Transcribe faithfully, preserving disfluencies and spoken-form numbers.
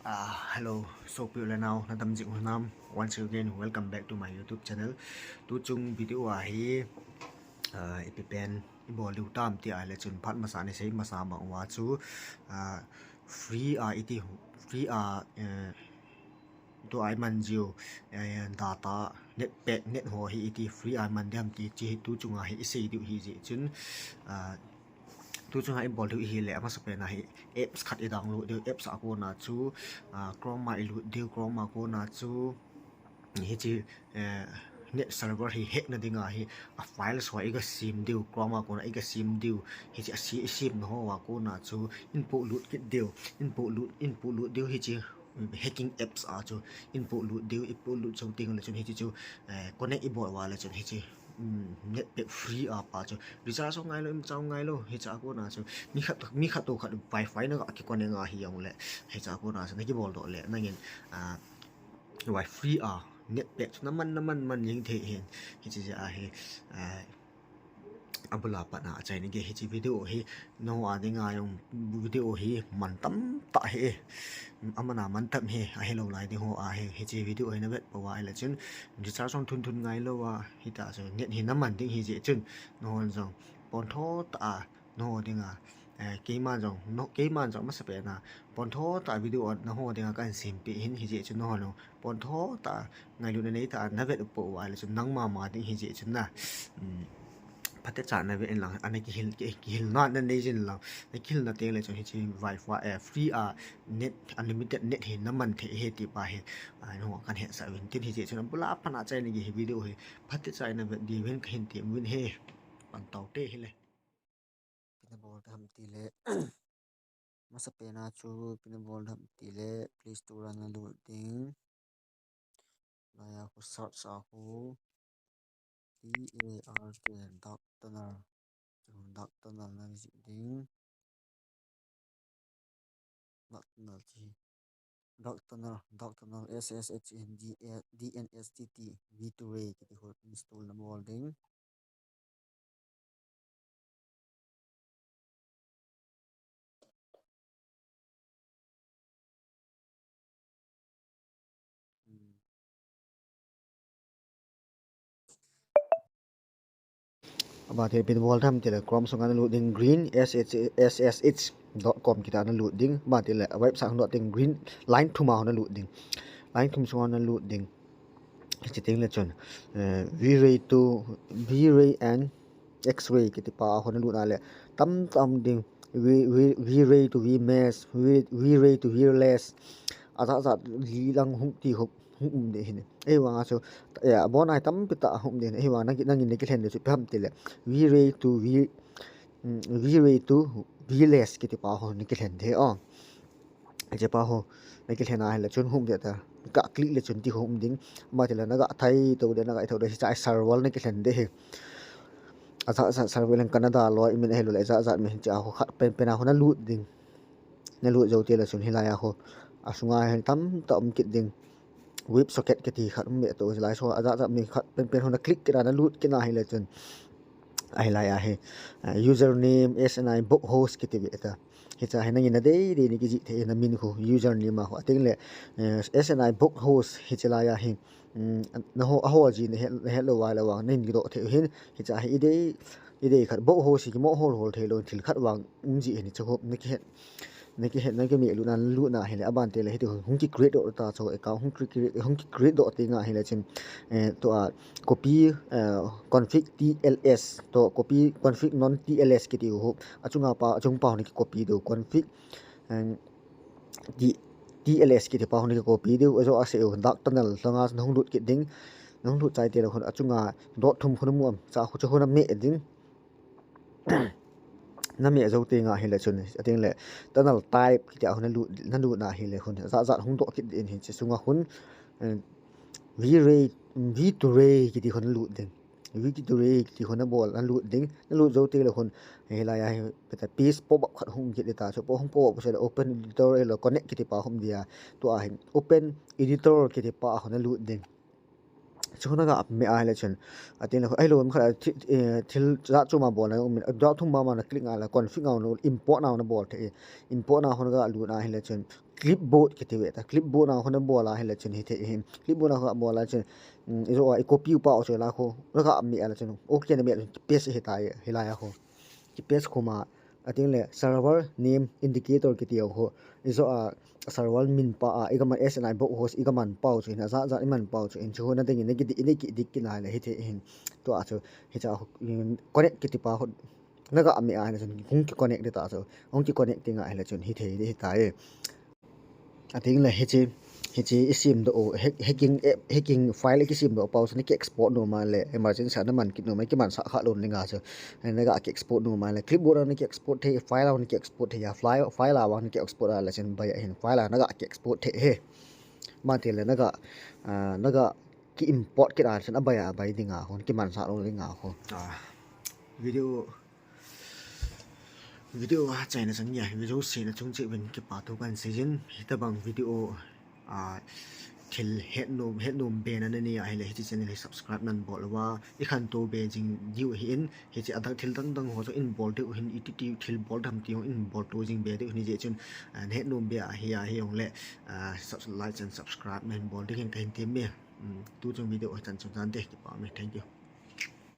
Ah, hello, sopi u le nao, nadam jing u hinam. Once again, welcome back to my YouTube channel. Tuchung video a hi, ah, ipi pen ibol diu tam ti ahile chun phat masa a nei sei masa bang uva chu, ah, free a iti, free a, eh, tua iman jiu, eh, data, net pack, net ho hi iti free a iman diam ti chi hi tuchung a hi isei diu hijeh chun, ah, tuchung a ibol diu hile, amasapen a hi apps khat i download diu, apps a kona chu, ah, Chrome a ilut diu, Chrome a kona chu, hiche, eh, net server hi hack na dinga hi, a files ho iga sem diu, Chrome a kona iga sem diu, hiche a se, isemna hoa kona chu, inpoh lut kit diu, inpoh lut, inpoh lut diu hiche, hacking apps a chu inpoh lut diu, inpoh lut jou teng le chun hiche chu, eh, connect ibol uva le chun hiche, um, net pack free a pa chu recharge jong ngailou, imcha jong ngailou, hiche a kona chu mi khat, mi khat to khat Wi-Fi naga kiconnect a hijong le, hiche a kona chu nakibol doh le, nangin, ah, Wi-Fi free a net pack chu naman, naman, man jing thei hin, hiche jeh a hi, ah, abul a pat a achaina gei hiche video hi, nangho a dinga jong video hi mantam tah ahi. Aman a mantam ahi, ahilou lai ding ho ahi, hiche video hi navet pouva ahile chun, recharge jong thun thun ngailou a, hita chu net hi naman ding hijeh chun, nangho jong pontho tah a, nangho dinga, eh, keiman jong, no, keiman jong amasapen a, pontho tah a video a nangho dinga kahin sempeh hin hijeh chun nangho jong, pontho tah a, ngailutna neitah a navet u pouva ahile chun nangma ma ding hijeh chun na. Um, phatecha navet in lang, ana kihil, ki-, kihilna nanei jin lang, nakihilna teng le chun hiche Wi-Fi, eh, free a net, unlimited net hi naman thei ahi ti pa hi, ah, nangho kahin hetsah uvin tin hijeh chun abul a pat a achaina gei hi video hi phatecha in navet diuvin kahin tem uvin ahi, pan tau te hile. Ipi nabol ding ham tile, masapen a chu ipi nabol ding ham tile, Play Store a nalut ding. Laiya khu search a khu T A R K, Dark Tunnel. Chu Dark Tunnel na visit ding. Dark Tunnel chu, Dark Tunnel, Dark Tunnel, S S H, D N S T T, V two Ray kiti khu install nabol ding. Aban tile ipi nabol ding ham tile Chrome sunga nalut ding, green S S H, S S H dot com kiti a nalut ding. Aban tile website hung doh teng green line thum a nalut ding. Line thum sunga nalut ding. Hiche teng le chun, eh, V-Ray to, V-Ray and X-Ray kiti pa a hung lut a le, tamtah um ding, V, V, V-Ray to V-Mesh, V, V-Ray to V-Less, ajat jat li lang hung ti hung, hung um ding ahi. Ahivang a chu, eh, abon a hi tampi tah hung um ding ahi. Ahivang a nangin, nangin nakilhen diu chu ipi ham tile, V-Ray to V, mm, V-Ray to V-Less kiti pa a hung nakilhen ding ahi. Hiche pa ho, nakilhen a ahile chun hung um ding ta. Ka click le chun ti ho um ding. Aban tile naga thei to ding, naga thei to ding, hiche a server nakilhen ding ahi. Ajat jat server lang Canada loi min ahilou le, ajat jat min hiche a ho khat pen pen a ho nalut ding. Nalut jou teng le chun hilai a ho, asunga hin tamtah um kit ding. WebSocket kiti khat um ve to, hilai so ajat jat min khat pen pen ho na click kit a nalut kit a ahile chun. Ahilai a hi, ah, username S N I Bog Host kiti ve ta. Hiche a hi nangin nadei dei in kijih thei namin khu, username a khu. Ateng le, eh, S N I Bog Host hiche lai a hi, um, naho, aho ji nahet, nahet lou vai le vang, nahin kidoh thei u hin, hiche a hi idei, idei khat Bog Host hi kimo hol hol thei lou, thil khat vang um ji ahi chu khu, nakihet, nakihet, nakimeh lut na, lut na ahile, aban tile hiti hung, hung ki create doh ta chu account, hung ki create, hung ki create doh teng ahile chun, eh, tua copy, eh, config T L S, to copy config non T L S kiti u hu. Achunga pa, achung pa hung ki copy diu config, eh, T-, T L S kiti pa hung ki copy diu. Ajo ase u Dark Tunnel langa nahung lut kit ding. Nahung lut chai teng le khun achunga dot thum khun mu am. Cha khu chu khu nameh ding. Nameh jou teng ahile chun, ateng le tunnel type kiti a khu nalut, nalut na ahile khun, ajat jat hung doh kit ding ahi. Hiche sunga khun, eh, V-Ray, V two Ray kiti khu nalut ding. V two Ray kiti khu nabol, nalut ding. Nalut jou teng le khun, hilai a hi, peta page pop up khat hung um kit ding ta. Chu pop, hung pop up chu le open editor le connect kiti pa hung um ding a. Tua hin open editor kiti pa a khu nalut ding. Chu khu naga meh ahile chun, ateng le, ahilou, mi khat a thi-, eh, thil jat chom a bol na um in, jat thum ma ma na click a le, config a na, import na na bol thei. Import na khu naga lut na ahile chun, Clipboard kiti ve ta, clipboard na ho nabol a hile chun hithei hin. Clipboard na ho bol a chun, um, ijo a i copy u pa u chu la ho, naga me a le chun, okay na me a chun, paste hi ta, hilai a ho. Ki paste khum a, ating le server name indicator kiti ho. Ijo a server min pa a, iga man S N I box ho, iga man pa u chu hin, ajat jat i man pa u chu hin, chu ho na ding in, na ki di, na ki dik kit na le hithei hin. Tua chu, hicha, um, connect kiti pa ho. Naga me a hile chun, hung ki connect di ta chu, hung ki connect ding a hile chun, hithei di hita e. Ating le hiche, hiche i sem doh u, hack-, hacking app, hacking file i ki sem doh u pa u chu na ki export nom a le, emergency a na man kit nom a, ki man sah kha lou ding a chu, naga ki export nom a le, clipboard a na ki export thei, file a na ki export thei, a file, file a vang na ki export a le chun bai a hin, file a naga ki export thei e. Mati le naga, ah, naga ki import kit a chun abai a bai ding a hon, ki man sah lou ding a hon. Ah, video, video a chaina chan gei a, video sena chung cheh uvin kipa thu kan sei jin, hitabang video, ah, thil het nom, het nom be na na nei a hile hiche channel hi subscribe nan bol uva, i khantou be jing diu ahin, hiche adang thil dang dang ho chu in bol diu ahin, iti ti thil bol dam ti ho in bol tou jing be diu ahin, hijeh chun, ah, het nom be a hi a hi jong le, ah, subs-, like and subscribe nan bol ding in kahin tem e. Um, tu chung video a chan chung chan te kipa me. Thank you.